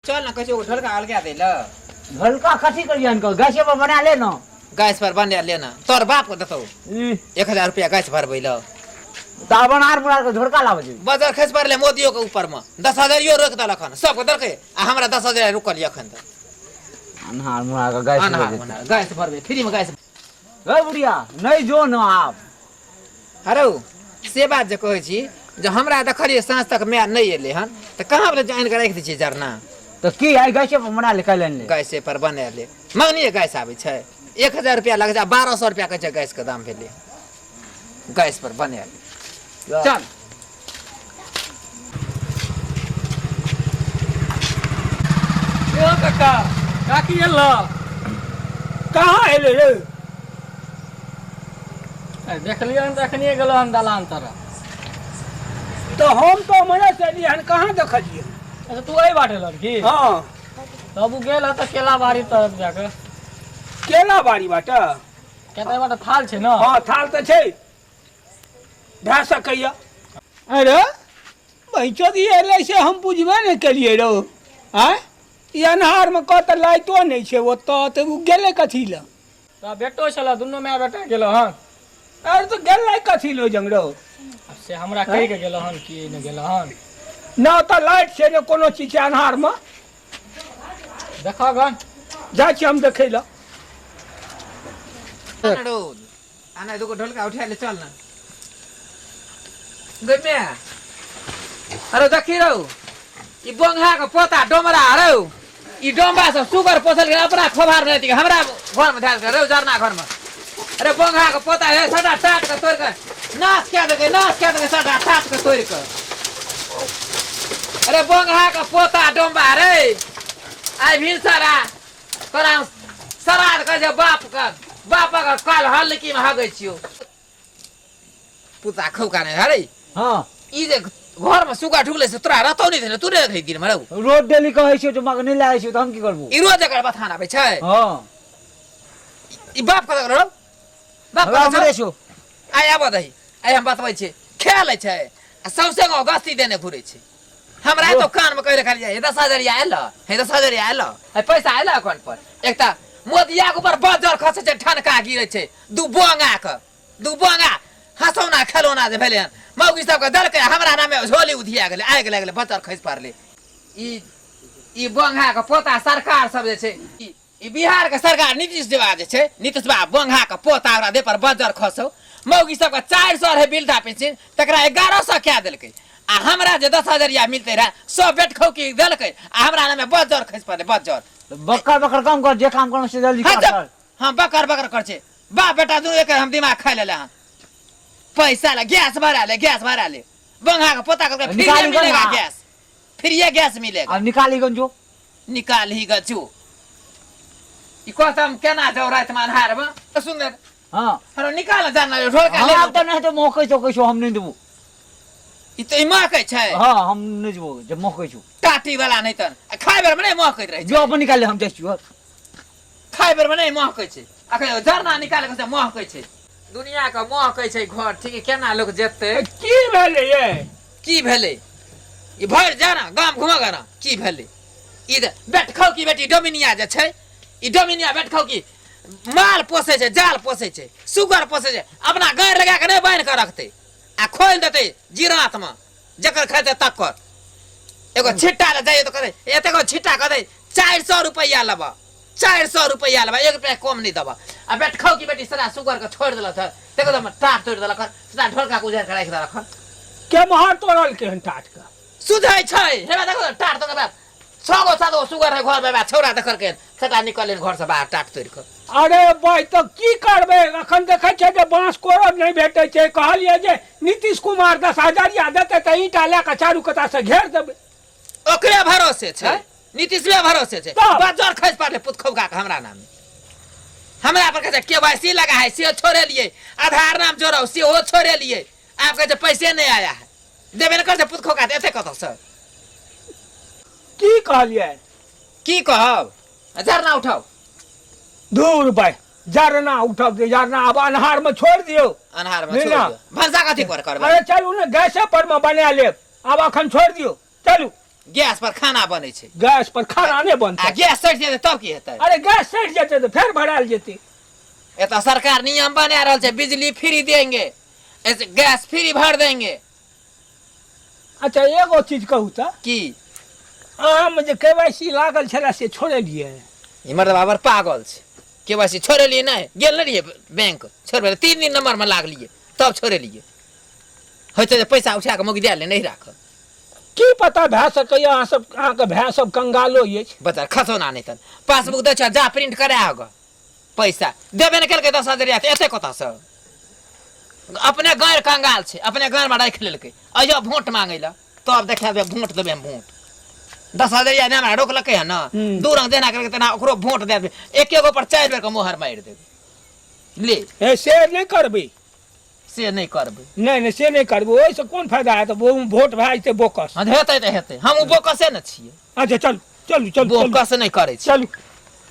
चल ना कहै ढोलका अलगा दै ल। ढोलका कथी करियन को गैसे पर बना ले ना। गैस पर बना ले ना, तोर बाप को देतौ 1000 रुपया गैस भरबै ल। त अब अनार मुरार के ढोलका लाबै छै। बजर खसि पड़लै मोदियो के ऊपर में, 10,000 यो रोकि देलक हन, सबके देलकै आ हमरा 10,000 रुकल यऽ एखन तक। अन्हार मुरार के गैस अन्हार मुन्हार गैस भरबै, फ्री में गैस। रे बुढ़िया नहीं जो न आब। अरे से बात जे कहै छी जे हमरा देखलियै साँझ तक माय नहि एलै हन तऽ कहाँ बला आनि कऽ राखि दै छियै जरना। तऽ की आइ गैसे पर बना ले काल्हि आनि ले। गैसे पर बना ले, मङ्गनीए गैस आबै छै, 1000 रुपया लगै छै, 1200 रुपया कहै छै गैसके दाम भेलै। गैस पर बना ले चल। यौ काका, काकी एल? कहाँ एलै रे? देखलियै हन तऽ एखनिए गेलो हन दलान तरफ। तऽ हम तऽ उम्हरे से एलियै हन, कहाँ देखलियै? अच्छा तू एहि बाटे एलहन की? हँ। तब ओ गेल हँ तऽ केला बाड़ी तरफ जाके। केला बाड़ी बाटे? किया तऽ एहि बाटे थाल छै ने। हँ थाल तऽ छै, भए सकैया। अरे बहिचोदी एलै से हम बुझबे नहि केलियै रौ। आँय ई अन्हारमे कऽ तऽ लाइटो नहि छै ओतऽ, तऽ ओ गेलै कथी लए? तऽ बेटो छलै, दुनू माय बेटा गेलो हन। अरे तऽ गेलै कथी लए जंग रौ? आब से हमरा कहि के गेलो हन कि नहि गेलो हन। ने ओतऽ लाइट छै ने कोनो चीज छै अन्हारमे। देखऽ गन। जाइ छी हम देखै लए। रौ आना दुगो ढोलका उठा ले चल ना गई मैं। अरे देखी रौ ई बोंगा के पोता डोमरा रौ, ई डोमबा सब सुगर पोसल के अपना खोभार नहीं थी, हमरा घर में धैल के रौ जरना घर में। अरे बोंगा के पोता है सटा टाट के तोड़ के नाश कए देलकै, नाश कए देलकै सटा टाट के तोड़ के। अरे बोंगा के पोता डोमबा रे, आइ भिनसरा तोरा श्राद्ध करै छै बाप के, बापक काल हल्की में हगै छियौ। पुता खौका नहि हरे। हाँ। ई जे घर में सुगा ढुकलै से तोरा रहतौ नहि देने, तू नहि देखै दिन में रौ। रोज डेली कहै छियौ जे मगर नहि लागै छियौ तऽ हम की करबू? ई रोज एकर बथान आबै छै। हाँ। ई बाप कतऽ रौ? बाप हमरा कतऽ उम्हरे छौ? छौ। आइ आबऽ दही, आइ हम बतबै छियै। खा लै छै आ सौंसे गाँव गस्ती देने घुरै छै। हमरा तो कान में कहि रखल हे 10,000 आयल, हे 10,000 आयल, हे पैसा आयल अकाउंट पर। एक तऽ मोदिया के ऊपर बजर खसै छै, ठनका गिरै छै, दू बोंगा के, दू बोंगा हंसौना खेलौना जे भेलै हन मौगी सबके देलकै, हमरा नामे झोली उधिया गेलै, आगि लागि गेलै, बजर खसि पड़लै। ई बोंगा के पोता सरकार सब जे छै, ई बिहार के सरकार नीतीश देवा जे छै, नीतीश बा बोंगा के पोता ओकरा देह पर बजर खसौ। मौगी सबके 400 रहै वृद्धा पेंशन, तकरा 1100 कए देलकै। आ हमरा जे 10,000 या मिलते रहे सब बेट खौकी देलकै, आ हमरा नामे बजर खसि पड़लै, बजर। बकर बकर कम कर, जे काम करना से जल्दी हाँ, कर, जब चल। हाँ, बकर बकर कर छे। बाप बेटा दुनू एक हम दिमाग खा लेले हन। पैसा ले गैस भरा ले, गैस भरा ले। बंगा के पोता के फिर निकाली मिलेगा गन ना। गैस, फिर ये गैस मिलेगा। अब निकाली गन जो। निकाल ही गचू। ई कहता हम केना जाऊ रात में अन्हार में? तो सुन ले। हाँ। अरे निकाल जाना रे, ढोलका ले हम लो। तो नहीं तो मोह कैसो कैसो हम नहीं देबो। ई तो ई महकै छै। हाँ, हम नहीं देबो, जब मोह कैसो। टाटी वाला नहीं तन। आ खाय बेर में नहीं महकैत रहै छै। जो अपन निकाल ले, हम जाइ छियौ। खाय बेर में नहीं महकै छै। अखन झरना निकाल के से महकै छै। दुनिया के महकै छै घर, ठीक है, केना लोक जेतै? ए, की भेलै ये? की भेलै? ई भरि जा ना, गाम घुमा गा ना, की भेलै? ई जे बेटखौ की बेटी डोमिनिया जे छै, ई डोमिनिया बेटखौ की माल पोसै छै, जाल पोसै छै, सुगर पोसै छै, अपना गारि लगा के नहि बान्हि के रखतै आ खोलि देतै जिरात में, जकर खेतै तकर। एगो छिट्टा लए जाइए तऽ कहतै, एतेको छिट्टा कहतै 400 रुपैआ लेबऽ, 400 रुपैआ लेबऽ, 1 रुपैआ कम नहि देबऽ। आ बेटखौ की बेटी सारा सुगर के छोड़ि देलक हन, तकर बाद टाट तोड़ि देलक हन, सारा ढोलका के उजाड़ि के राखि देलक हन। केम्हर तोड़लकै हन टाट के? सुझै छै, हेबे देखो टाट तोड़के बाद 6 गो 7 गो सुगर है घर में, बा छौड़ा देखलकै सबटा निकललै घर से बाहर टाट तोड़ि कऽ। अरे भाइ तऽ की करबै, अखन देखै छियै जे बाँस कोरब नहि भेटै छै। कहलियै जे नीतीश कुमार 10,000 देतै तऽ ईंटा लए कऽ चारू कता से घेर देबै। ओकरे भरोसे छै, हैं? नीतीशवे भरोसे छै। तब? बजर खसि पड़लै पुतखौका के हमरा नाम। हमरा पर कहै छै केवाईसी लगा है से छोड़ेलियै, आधार नाम जोड़ाउ सेहो छोड़ेलियै, आब कहै छै पैसे नहि आया है। देबे ने करतै पुतखौका तऽ एते कतऽ से? की कहलियै? की कहब? जरना उठाउ। दूर भाइ, जरना उठाउ जे जरना आब अन्हार में छोड़ि दियौ। अन्हार में नहीं छोड़ि ना। दियौ। भनसा कथी पर करबै? अरे चलू ने गैसे पर में बना लेब, आब अखन छोड़ि दियौ, चलू। गैस पर खाना बनै छै। गैस पर खाना नहि आ बनतै। गैस सठि जेतै तब की हेतै? अरे गैस सठि जेतै तऽ फेर भरायल जेतै। एतऽ सरकार नियम बना रहल छै, बिजली फ्री देंगे, ऐसे गैस फ्री भर देंगे। अच्छा एगो चीज कहू तऽ। की? अहाँमे जे केवाईसी लागल छलै से छोड़ेलियै? इमहर तऽ बाबर पागल छै। केवाईसी छोड़ेलियै नहि, गेल नहि रहियै बैंक छोड़बै लए, 3 दिन नंबर मे लागलियै तब छोड़ेलियै। होइ छै जे पैसा उठा कऽ मौगी दए ले नहि राखल। की पता भए सकैए अहाँ सब, अहाँके भाय सब कंगालो अछि। बता खसौना नहि तन पासबुक दै छौ, जा प्रिंट करा होगा। पैसा देबे नहि केलकै 10 हजार तऽ एते कतऽसँ? अपने गैर कंगाल छै, अपने गैरमे राखि लेलकै। अइयो वोट मांगै लए तब देखा देबै, वोट देबै हम वोट। 10 हजार नहि हमरा रोकलकै हँ ने, 2 रंग जेना केलकै तेना ओकरो वोट दए देबै। एके गो पर 4 बेर के मोहर मारि देबै। ले हे से नहि करबै। से नहि करबै? नहि नहि, से नहि करबै। ओहिसँ कोन फायदा हेतै? वोट भए जेतै बोकस। हँ, हेतै तऽ हेतै, हम ओ बोकसे ने छियै। अच्छा चलू चलू चलू चलू। बोकस नहि करै छी। चलू।